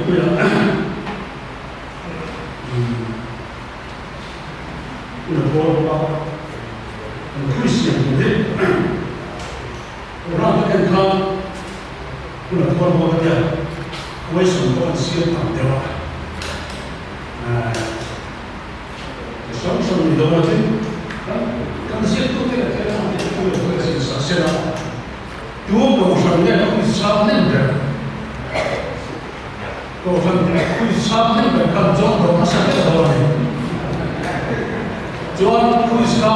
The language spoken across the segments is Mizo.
puiah hun a thawl bawk a, kan thui siam tur hi Quran ka en khan hun a thawl bawk a tia question pawh an siam tam deuh a. Chi hrang hrang ni dawn a tin kan kan ziaktute leh thil ang te chu lo ka zin sak sela tu kohhran nge ka ui chhang hnem ber kohhran ui chhang hnem ber khan chuan dawr hmasa ber dawn a ni chuan quiz kha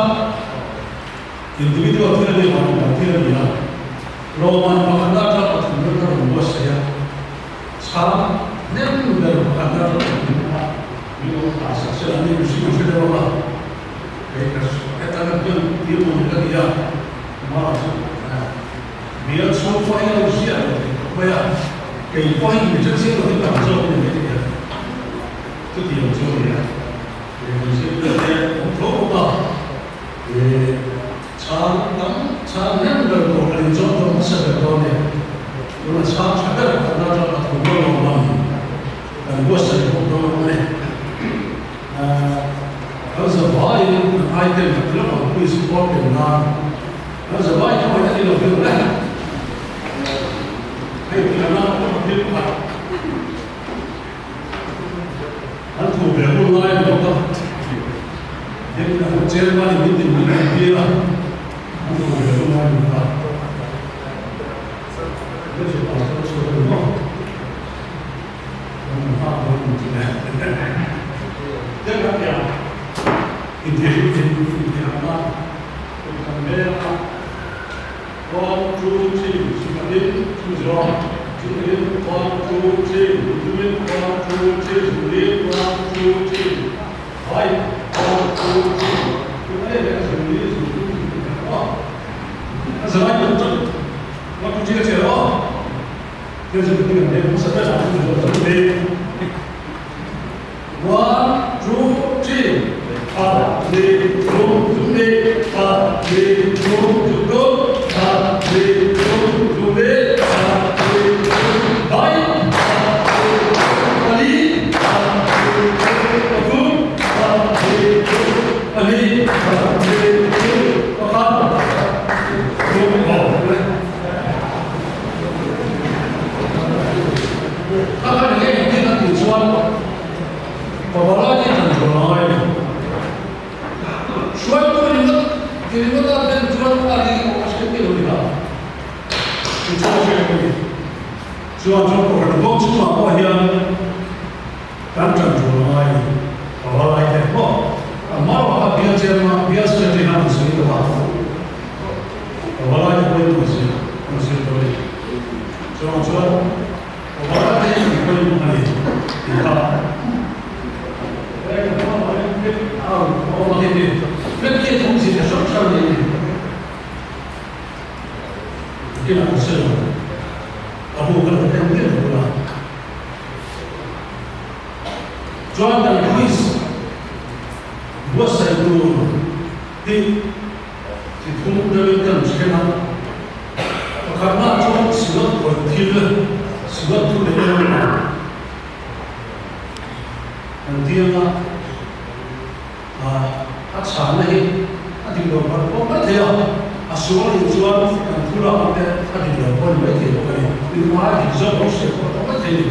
individual thil a ni vang in thil a ni a lawmman pakhatna atanga pathum ber ka rawn buatsaih a. Chhang nem ber pakhat na rawh in hmu a, min lo thlah sak sela ni mihring an hre deuh ang a, kei ka heta ka bial tir maw ni ka ti a, mah chu bial chhung pawh hi a lo ziah lo thei khawp mai a, kei pawh hi mi hre chiang lo hi tam zawk a ni mai thei a, chutiang chu a ni a, kei kan zirtir te awm tho bawk a, Chhang tam chhang nem ber pawh kan inchawm dawn hmasa ber dawn e. Tuna chhang tha ber pakhatna atang pathum dawn lo ang kan buatsaih bawk dawn a ni. Kan zavaiin kan item kan ti lawk ang quiz pawl pen nan kan zavai kha mai a ni lo viau le. Hei piahna pawh thil pakhat An thu ve hun lai a ni bawk a, tin a hun chairman in min din min rawn tir a, an thu ve hun lai a ni bawk a. Leadership ah chuan chhuak a ni maw? Kan han nghak dawn a ni chu le. Tin kan ti ang, intihhlimna kum kan veng a. One, two, three, Sukhatin, Chuzawng, Chungin, One, two, three, Chungin, One, two, three, Zuli, One, two, three, Vai, One, two, three, Chungin leh Zuli, Zuli, Zuli, aw. A zalai tum chu One, two, three ka chhiar aw. Thil chu ka ti kan hmasa ber a, Chuzawng, Zuli. One, two, three, a ni thum thum ni, a ni thum thum thum, a ni thum thum ni, a ni thum vai, a ni thum pali, a ni thum pathum, a ni thum pali, a ni thum pakhat, thum aw. A khan eng engtin a tih chuan Pavalai hi an thawn a ngai a ni. Hruaitu ringawt ti ringawt a ben chuan a ri pawh a hre miah lo ni a, chu chu a hriat a ni. Chuan chuan Kohhran bawk chhungah pawh hian kan ṭan thawn a ngai a ni. Pavalai te maw a hma rawh kha bial chairman, bial secretary khan an sawi tawh a, Pavalai te pawhin an sawi an sawi tawh a ni. Chuan chuan. Chuan kan quiz buatsaih tur hi chi thum deuhin kan then a. Pakhatna chuan Synod khawih thil, Synod thu leh emaw kan tiang a, a chhanna hi a dik lo palh pawh mai thei a, a sual nih chuan kan thu lak ang te a dik lo pawh a ni mai thei bawk a ni. Tin, a dik zawk lo hriat pawh a tam mai thei a ni.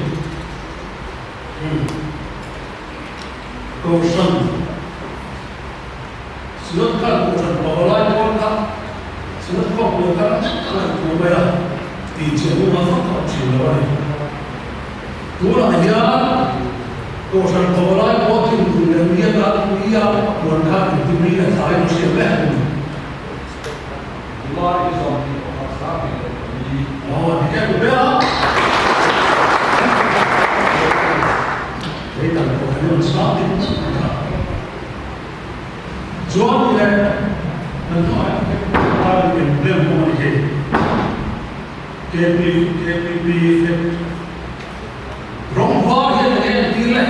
Kohhran. Synod khan Kohhran Pavalai pawl kha Synod khawpui kha nek a ngaihtuah mai a, tih chiah hnu a vak a thin lo a ni. Tunah hian Kohhran Pavalai pawl thing tum leh mi atan ui a puan kha engtin mi a thlai a hriat vek a ni. July i 21 24. Aw, dik em ber a. Kei kan Kohhran hi an chhang dik tak a. Chuan le kan hnuaiah khian emblem pawh a ni thei. KP KPP F Rawng var hian eng nge an tir le?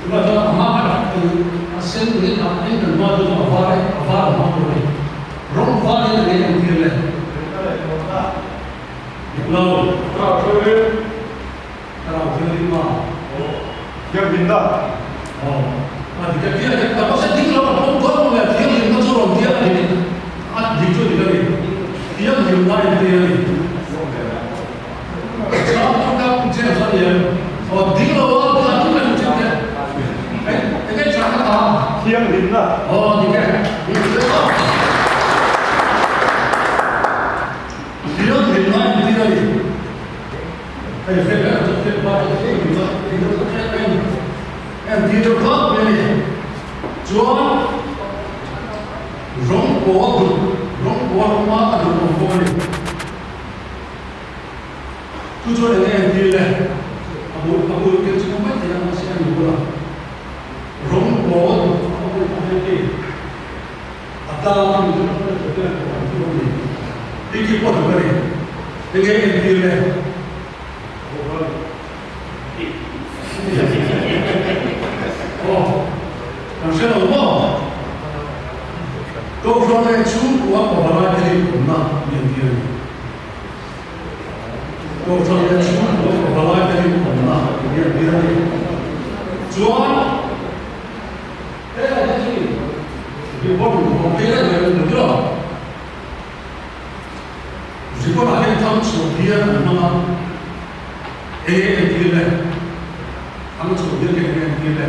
Tunah chuan a hma kha a sen hi a eng kan hma chu a var e a var a hmang tur a ni. Rawng var hian eng nge an tir le? Dik lo. Thianghlimna. Aw, a dik a tia hian ka pasal ding lo a pawm dawn maw le, thianghlimna chu rawn tia a dik a dik chu a dik a ni, thianghlimna in tia a ni. Chang chu ka kum chiang chuan ni em? Aw, ding lo a a tum em chin te, eng enge chang ka ta? Thianghlimna. Aw, dik e, dik chu aw. Thianghlimna in tia a ni. Hei fek a chu fek pa chu fek ni chuan hei chu fek a ni en tir deuh thlap mai a ni chuan rawng pawl duh rawng pawl hma a duh awm bawk a ni chu chuan enge en tir le a bul a bul ken chu mai thei a mahse a ni bula rawng pawl duh a bul a hei khi a tlang a ni chu a ni hi khi pawh duh a ni enge en tir le. Aw, kan hre lo maw? Kohhran leh chhungkua pavalai te hi awmna mi an ti a ni. Kohhran leh chhungkua pavalai te hi awmna mi an ti a ni. Chuan, helai te hi report awm phei reng reng an ni lo. Zikawtah hian thang chhuah bial an hmang a, eng nge entir le? Thang chhuah bial kha eng nge entir le?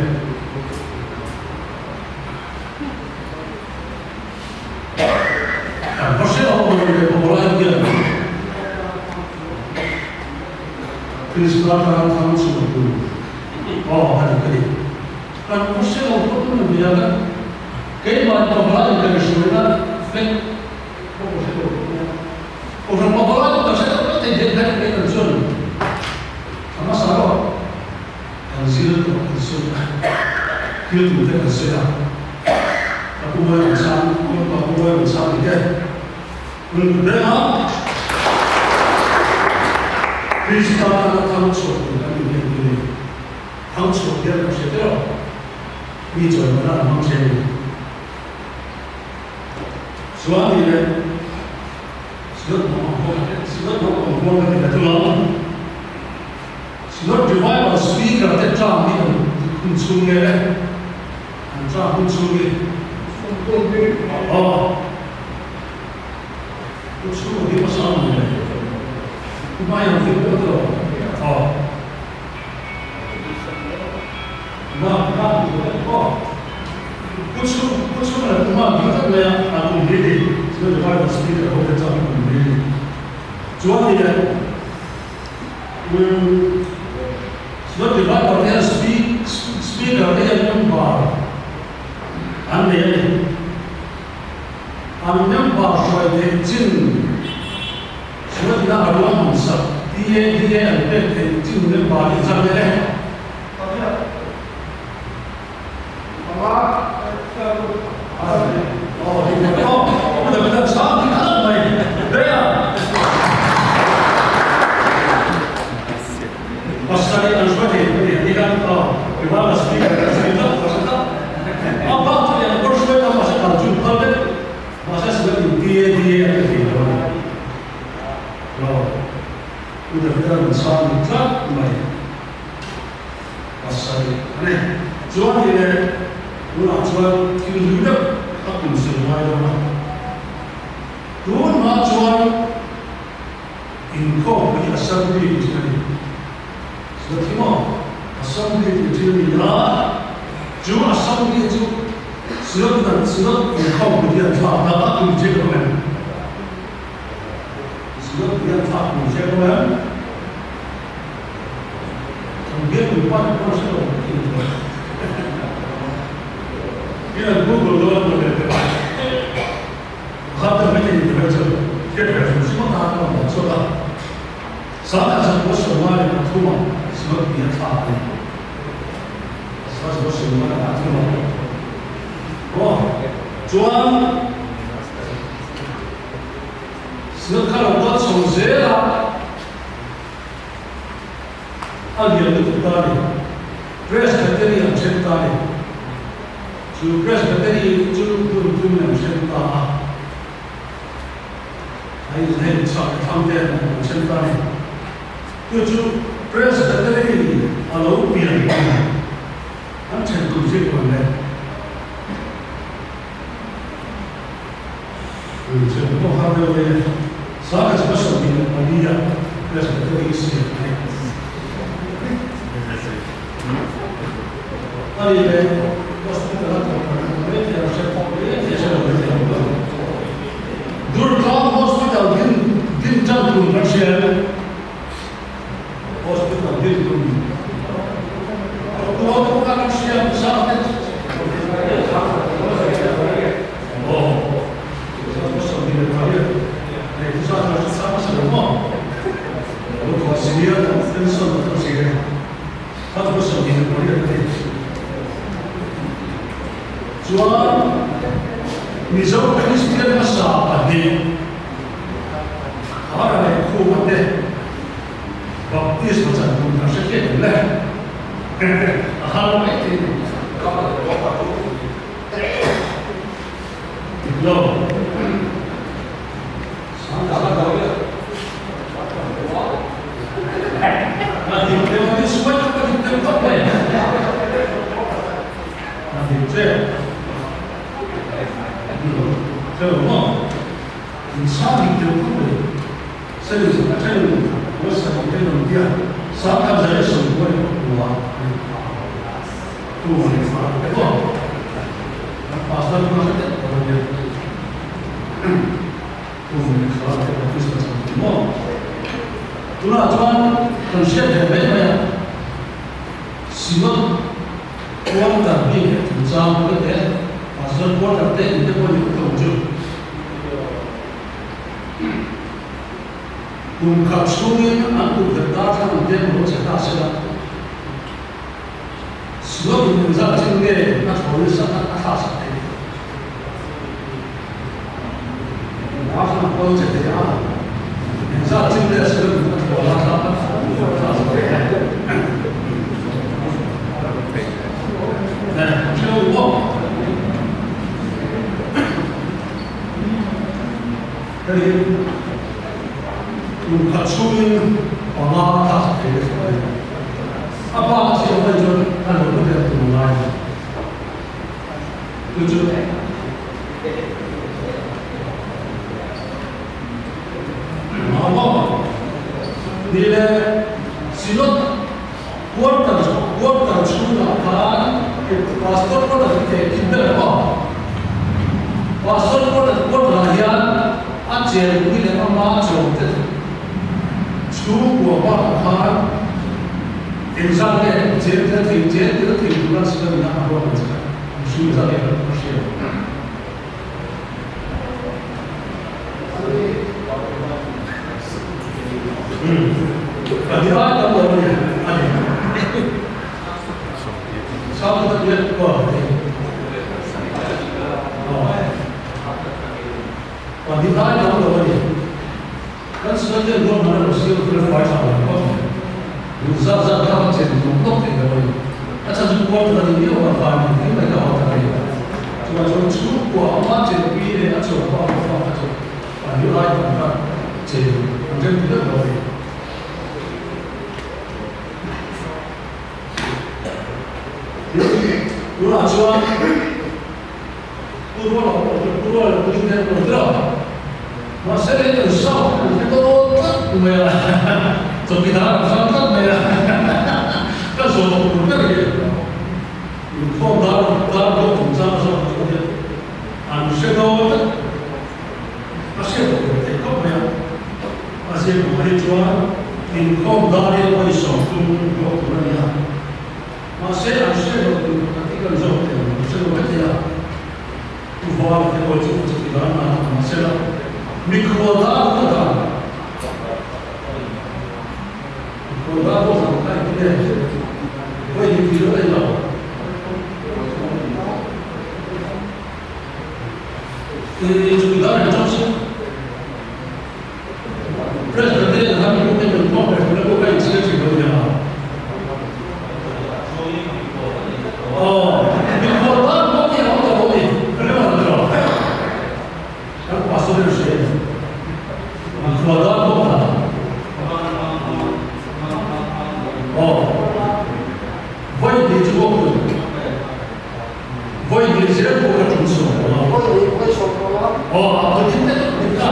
Kan va hre lo maw le Paula hian Krista tan thang chhuah tur aw a ni ka ni. Kan va hre lo pawh tun a nia kan keimah Paula in kan hruaina vek Kohhran pavalai chu kan hre tak tak thei hian khan engin kan chuan a hmasa rawh kan zir tawh kan sawi a, thil tur te kan sawi a, ka pu mawi rawn chhang, ka pu mawi rawn chhang tih te hun renga Krista tana thang chhuah tur kan ni hian ti a ni. Thang chhuah hian kan hre teuh a, mi chawimawna an hmang ṭhin a ni. Chuan ni le, Synod Synod naupang huang ka ti ta thung ang. Synod Revival Speaker te term hi an hun chhung nge le? An term hun chhung hi? Aw. Hun chhung hi hmasa ang le. Hmai ang fim pawh tilo. Aw. Ma, ma, aw. Pu Chhung, Pu Chhung leh Pu Hma ding tlat mai a, a kum hi ni, chuan Revival Speaker ho te chuan kum hi ni. Chuan ni leh, umm, chuan Revival te hian Speaker te hian member an nei a ni. An member hruai theih chin chuan ina a ruahman sak PADA an pek theih chin member hi chang e. Pasarih a ni. Chuan ni leh tunah chuan thil hlui deuh a kum sawi ngai dawn a. Tun hma chuan inkhawm hi assembly tih thin a ni. Zia thi maw? Assembly tih thin a ni a, chu assembly chu Synod dan Synod inkhawm pui hian thlak ta a tum che ka awm em? Synod hian thlak tum che ka awm em? Kan biak mi pa te pawh hre lo tih a ni. Tin an Google dawn a maw le te pawh. Pakhat deuh mai thei te chu hriat ve hrim hrim atan a rawn dah chhuak a. Sangha zakua sawmnga leh pathuma Synod ni a thlak a ni. Sangha zakua 50 leh pathuma. Aw chuan Synod kha lo kal chho zel a. A lian lutuk ta a ni. Presbytery an then ta a ni. Chu Presbytery chu hmun thum an then ta a. Hei hei chhak leh thlang te an then ta a ni. Chu chu Presbytery a lo pian hmun. deuh mai a, 1924 ah Presbytery siam a ni. A nih leh hospital a thawk kan hmu mai thei a, hre phawk mai thei a, hre lo mai thei a awm lo. Durtlang Hospital din din tan tum kan hria em? Hospital din tum Doctor te pawh kha kan hria em? Sir te Aw 1928 hei chu zat hre sang hmasa lo maw? Lo thawh si a, pension a thawh si a. 1928 a ni. Chuan Mizo Kristian hmasa pahnih Hara leh Khuma te baptisma chan tum kan hre hriat em le? A har mai thei a ni. Dik lo. Tunah chuan kan hriat ve mai mai a, Synod quarter bik leh chungchang te te, Pastor quarter te tih te pawh hi ka awm chu. Kum khat chhungin an tukverh darthlalang te an lo che ta se la, Synod in engzat chin nge a thaw nasa a thlahsak thei? Darthlalang pawh che thei a, engzat chin nge Synod in a thaw la thlahsak thei? Hei hi kum khat chhungin panga a thlak thei a hria a ni. A pa a chhiat mai chuan a lo hmu der tur ngai a ni. Chu chu Engmah maw? Ni le Synod quarter quarter chhungah khan Pastor quarter hi thei thin ber maw? Pastor quarter quarter ah hian a chenpui leh ama chawm te chhungkua bakah khan engzat nge chen tel thei chen tel thei tura Synod in a ruat ang che kha mihring zat nge ka hria lo. Chuvang chuan chhungkua ama chenpui leh a chawhma a fa kha chu an hi ai tam kha chen an rem ti vek lo a ni. Tunah chuan Pu Ruala pawh chu Pu Ruala pui te an rawn tir a, mahse hei kan sound an hre dawn tlat mai a, chawpidar an hrang tlat mai a, ka zawh tur ber hi. Inkhawm dar dar pawh chungchang a zawk chu hian an hre dawn tlat. A hriat loh theih theih khawp mai a. A ziak awmah hi chuan inkhawm dar hi vawi 30 ruak tur a ni a. Mahse an hriat loh tur pakhat hi kan zawk thei lo, an hre lo vek thei a. Pu Vala te pawh chu chuti dan dan a awm sela, mikhual dar pawh dan, mikhual dar pawh dan kha engtin nge vawi hnih tih loh ei lo. I chuti dan en chang chu President khan mi pawh min pawh president pawh ka inchhir thin lo nia. Aw, mikhual tan pawh hi a awm ta lo a ni, ka ring ang tiraw? Kan pastor hi a hria em? Mikhual tan pawh kha. Aw, vawi hnih chu pawh hun, vawi hnih zel pawh ka tum sawm lo a. Aw, a tin te dik ta.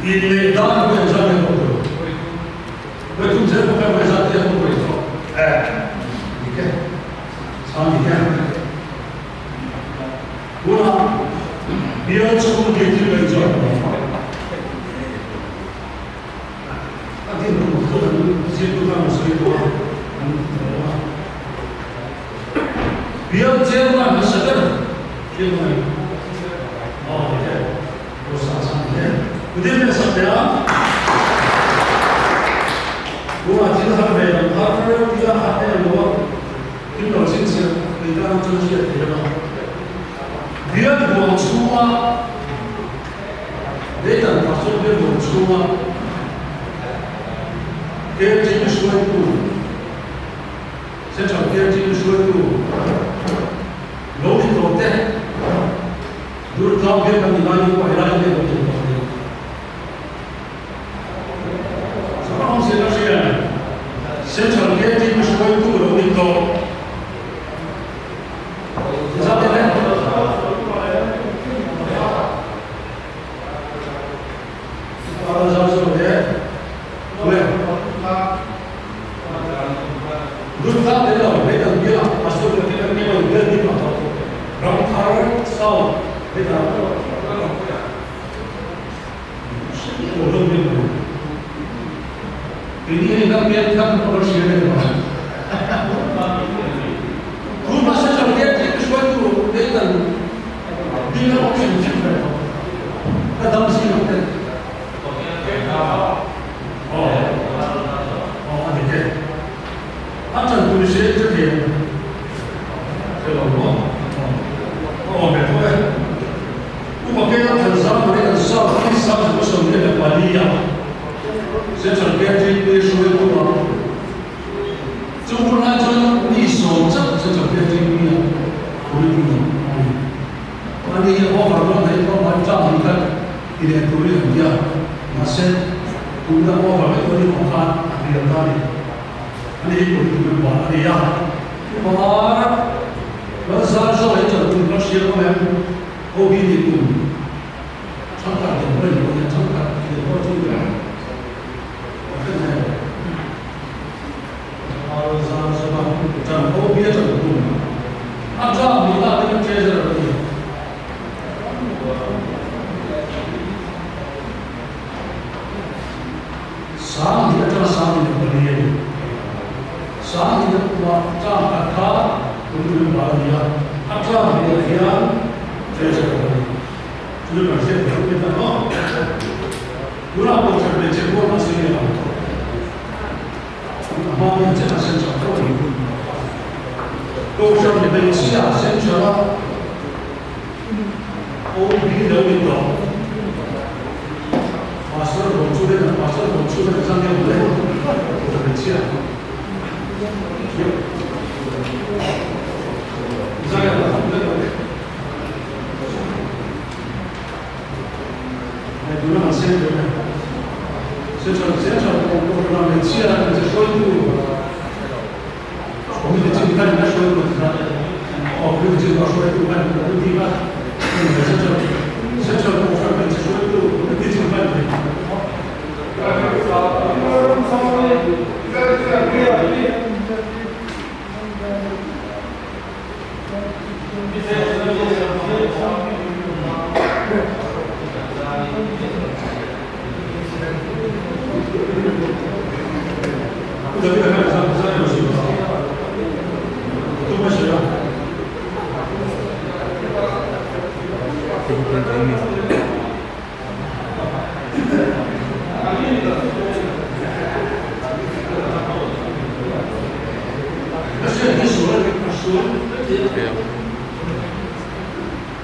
Inneih dan pawh engzat nge awm tur? Vawi thum zel pawh khan vawi zat te awm vawi thawh eh dik e, chhang dik e. Tunah bial chhung duty mai chuan a dinhmun chu an zirtu khan an sawi tawh a, an ti tawh a. Bial chairman hmasa ber chairman aw dik e. Central KG hruaitu lo ni tawh te. Durtlang biak kan ni lai pawh helai hi a lo tel tawh hle. Sapa awm zir a hria a ni. Central KTP hruaitu lo ni tawh. Zat te le. Sapa zau zau le. Le. Durtlang tel lo, hei kan biak Pastor kan kan biak lo biak ding a tawh. Ramthar South hetah lo hlawm deuh mai. Keini hei kan biak khan a rawn hria ve ta. Tun Central biak tih ka hruaitu hei kan ding a option hrim ve tawh. Ka dam zingah te. Aw aw a dik e. A chan tur se che thei ang. Hre lo maw? Aw aw ve tho e. Upa Kela Thanzam Mari an South hi 1974 ah Central KTP hruaitu a chung hun lai chuan mi sawm chauh Central KTP ah political a ni. Ani hi over dawn hei pawh hmai tlang hi kha ti leh turin an tia, mahse tuna over vek dawn hi pawh khan a hriat ta a ni. Ani hi political member a ni a, Kumar Lalzarzo hi chuan tum kan hria awm em? OB ni tum thangkhat den pawh a ni dawn nia, thangkhat den pawh chu ni ang. Ka hre hle. Lalzarzo chan OB a chan tum a tlang ni ta te kan treasurer a ni. Sang hi atanga sang in a pali a ni. Sang in a puma tlang khat kha Tungtulung bal a ni a, a tlang hliah hian treasure a ni. Chu kan hriat theih ruk ta maw? Tunah pawh that ve che kual mahse nge ang tawh. A hma hian chen a sen tha tawh a ni. Kohhran hmeichhia sen tha a OB lo ni tawh. Pastor rawn chu nen pastor rawn chu nen zang deuh hle ka hmeichhia zai a la hle lo hei tuna han sen deuh e central central ko ko na hmeichhia hmeichhe hruaitu committee chin khan a hruaitu aw committee chin a hruaitu khan committee kha central central kohhran hmeichhe hruaitu committee chin khan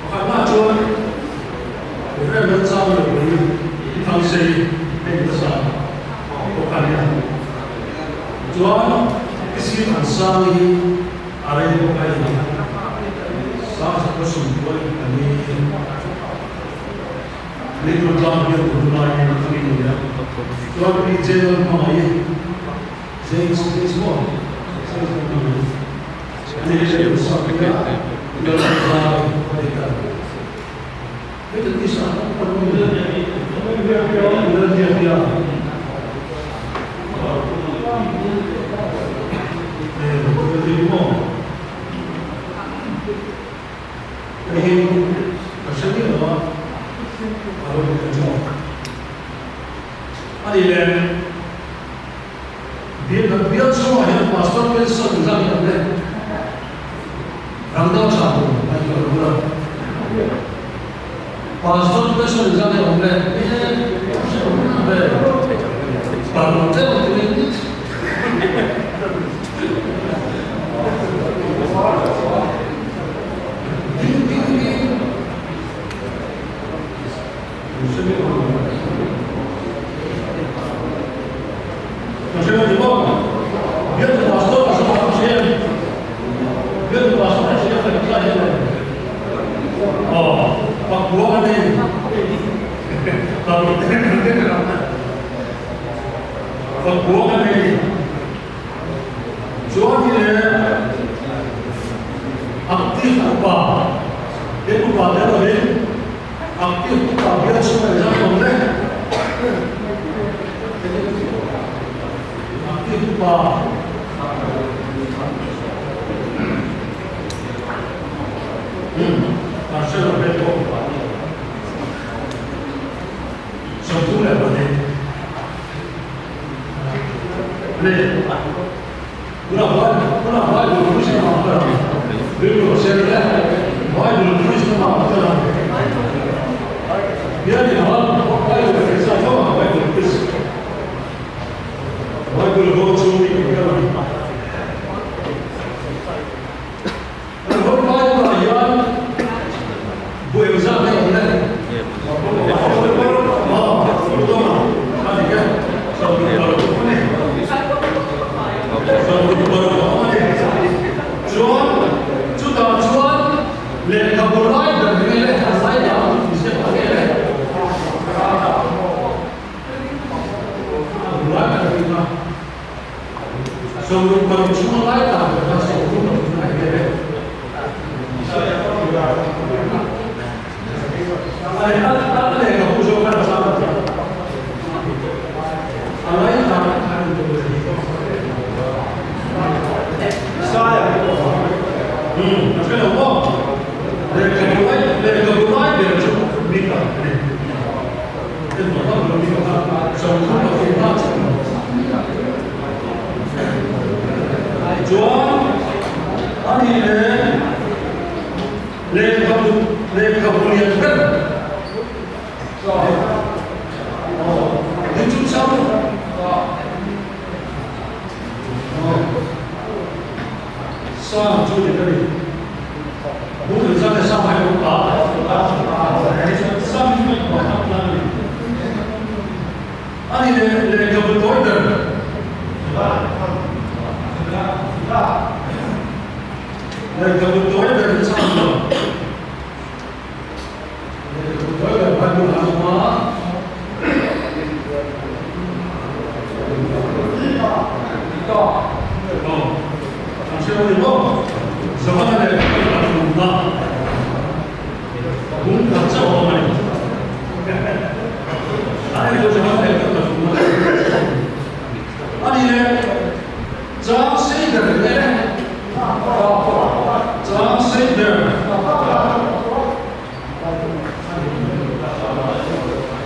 Pakhatna chuan Rev Lalchanglepui Thangsei hei ni hmasa bawk a nia. Chuan Isi Thansangi hi a rei bawk a ni. Sangchakna sumtuai a ni. Leitur tlang hian tun laiin a ni a. Chuan Pi Jail hmangaih James James maw? James hmangaih. A nih leh bial bial chhungah hian Pastor Wilson zat hi an le rang deuh tha tur a ni tawh lo bula. Pastor Wilson zat hi a awm le e ve paruk deuh turin ding ding ding. Active upa bial chhung a inzam awm reng. Active upa kan hre lo vel pawh 32. Le tunah tunah Bible quiz na hmang ang. Bible ser le Bible quiz na hmang ang. Bialin hmang Bible quiz a fo ang Bible quiz. Bible ho chu mi kan ang. Kan ho Bible ah hian buai zat a awm le. Chuan chutah chuan lehkhabu lai ber nge le a zai dan tih ziak ang nge le? A lai ber hi kha 66 chhunga lai dan ber kha 33 a nge le? Chuan a nih leh Lehkhabu lehkhabu lian ber Ni chu chau Sang chu ni ka ni Bung in zat e sang hai lo ta Sang chu mai pa tak la ni Ani le lehkhabu tawi ber Lehkhabu tawi ber hi chhan lo. Lehkhabu tawi ber Bible a awm a. Aw, an hre lo ni maw? Johana lehkhabu a tumna bung khat chauh a awm a ni. A ni chu Johana lehkhabu a tumna. A ni le. Chang sei ber le Chang sei ber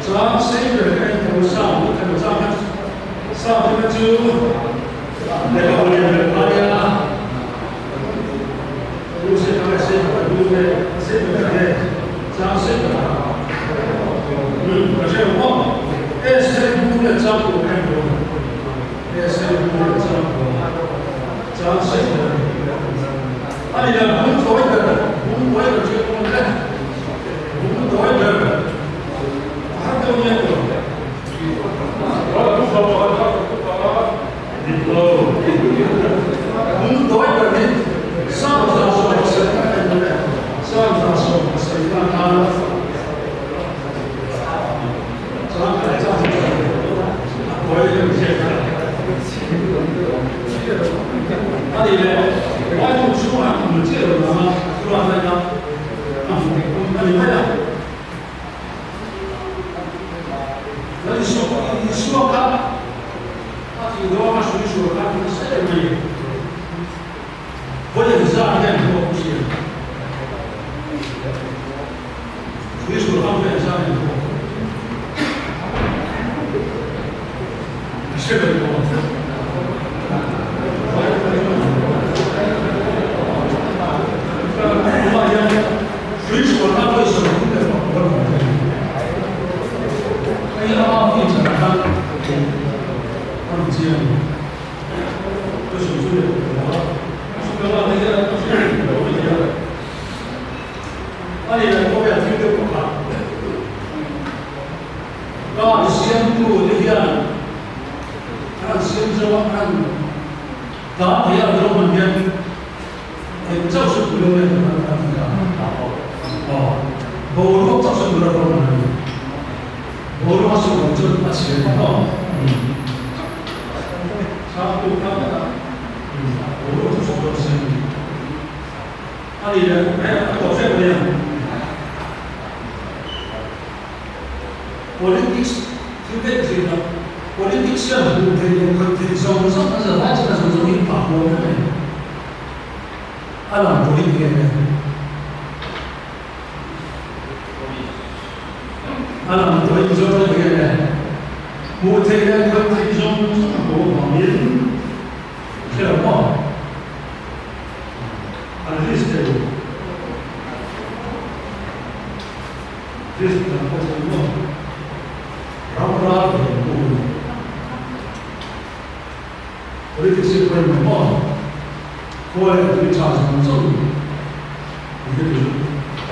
Chang sei ber le tho sang lu tho chang kha sang te kha chu lehkhabu lian ber kha nia lu sei kha sei kha lu le sei ber le chang sei ber kha ka hre lo maw e sei bu le chang tur kha ni lo. Hre ve tawh ang. Tunah hian hruihrual a pawisa 39 a awm thei. Hei a mi chhan khan a rawn chiang a ni. Ka sawi chu leh tawh lo a, chutiang ah te hian ka hriat theih loh a nia. A ni leh khawvel thil deuh pakhat. Car siamtu te hian an han siam zo a, an han tlan thei a, an rawng hian eng chauh chu tui lo nge tih an han ti a. Aw, boruak chauh chu tui lo rawng an ni. Boruak a suh loh chu a chhe vak a. Chhangtu kha boruak chu suh lo se. A ni leh, hei a tawp hrep a nia. Politics thil daih thin a, politics hian hmuh theih leh khawih theih zawng zawng a zalai chuan a zawng zawng hi phah huam vek a ni. A lang tawhin nge nge? A lang tawhin zawng zawng nge nge? Hmuh theih leh khawih theih zawng zawng a bo avangin hre lo maw? An risk thei lo. Risk dang pawh chu maw ram ral ve ang pawh ni. Politics hi pawimawh maw khua leh tui tha zawng zawng ni hi chu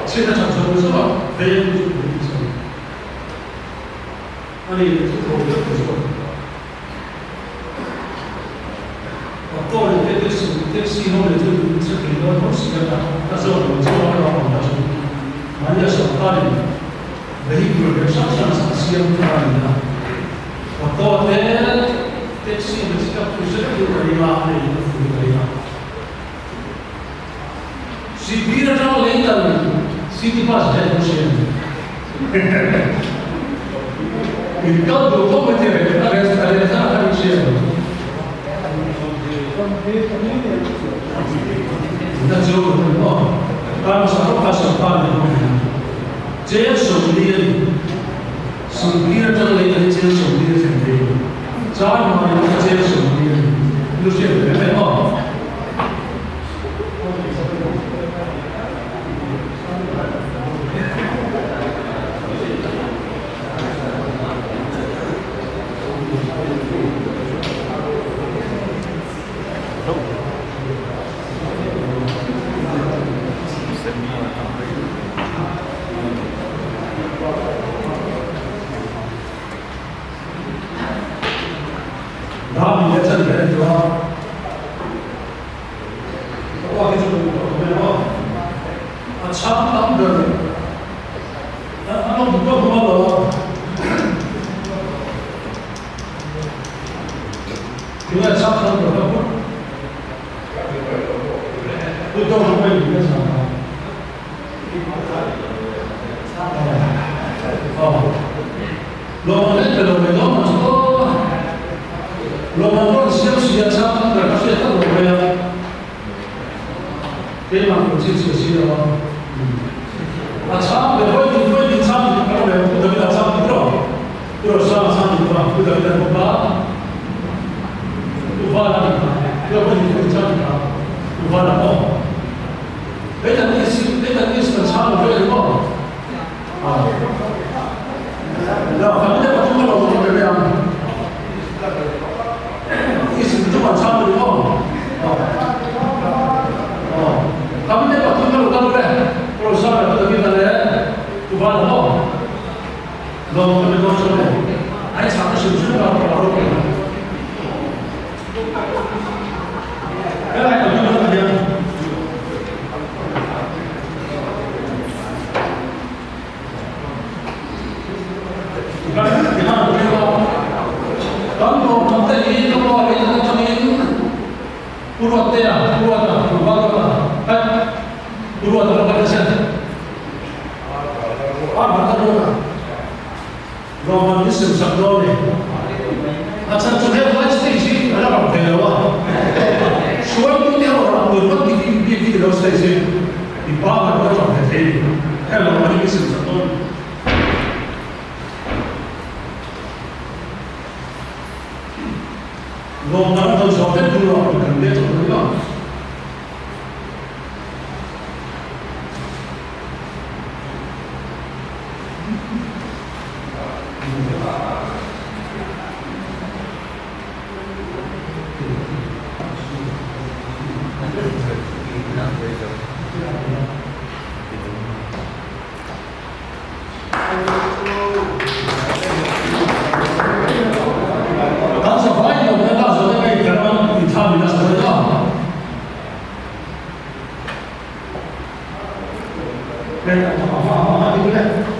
chhiat a that zawng zawng a vei ang chu politics a ni. A ni leh chu tho deuh ta zawk. Auto leh te taxi taxi ho leh chu in che thei dawn tho si a ka zawk lo chu a rawng ang chu mahni a sawrkarin vehicle rem hrang hrang a siam kha a ni a auto te taxi leh chi ka pui zet chu ka ring a a nei ka fui ka ring a Sihphir atang Leitan city bus hian ka hria a ni. In kal duh khawp mai thei a rest a reh zah kha in hria lo. Na chu ka hmu maw? Kar hmasa lawk kha sawrkar in hmang a ni. Cheng 40 a ni. Sihphir atang Leitan hi cheng 40 a thlen thei lo. Char hmai kha cheng 40 a ni. Lu hriat ve mai maw? Dami leh chan ve a ni lo a. Ka pa hi chu ka duh tawh mai a, a chhang tam ber a lo duh tawh hma lo a. Tunge a chhang tam ber ka put put deuh hma in ka chhang a. Lawm an pe lo mai dawn ang chu aw. Lawm an rawn siam si a chhang tam ber ka hriat tak lo mai a. Keimah ka chhin chhiah si lo a. A chhang ber vawi tin vawi tin chhang dik ka lo reng Pu David a chhang dik rawh. Pu Rosang a chhang dik bawk a, Pu David a bawk a. Pu Vala a dik a, Pu Vawi tin vawi tin chhang dik a, Pu Vala pawh. Leitan is leitan is kan chhang lo vek a ni maw? Kan rawhman te hi ka pa leh in atangin Pu Ruattea, Pu Ruata, Pu Valruata, eh Pu Ruata lo kal se a Ruata Ruata rawhman hi sim sak dawn ni. A chhan chu heng lai stage hi a la rang thei lo a, hruaitu te ho rang tur ngawt bik bik hi ni lo stage hi i pa ngat pawh a rang thei thei ni. Heng rawhman hi mi sim sak dawn ni. Lawmman a dawn zawh vek hnuah kan let tawh mai a. Kan zavai lo te la zawh te ngei kher a i tha min a sawi a. Hei a tha hma hma a ni le.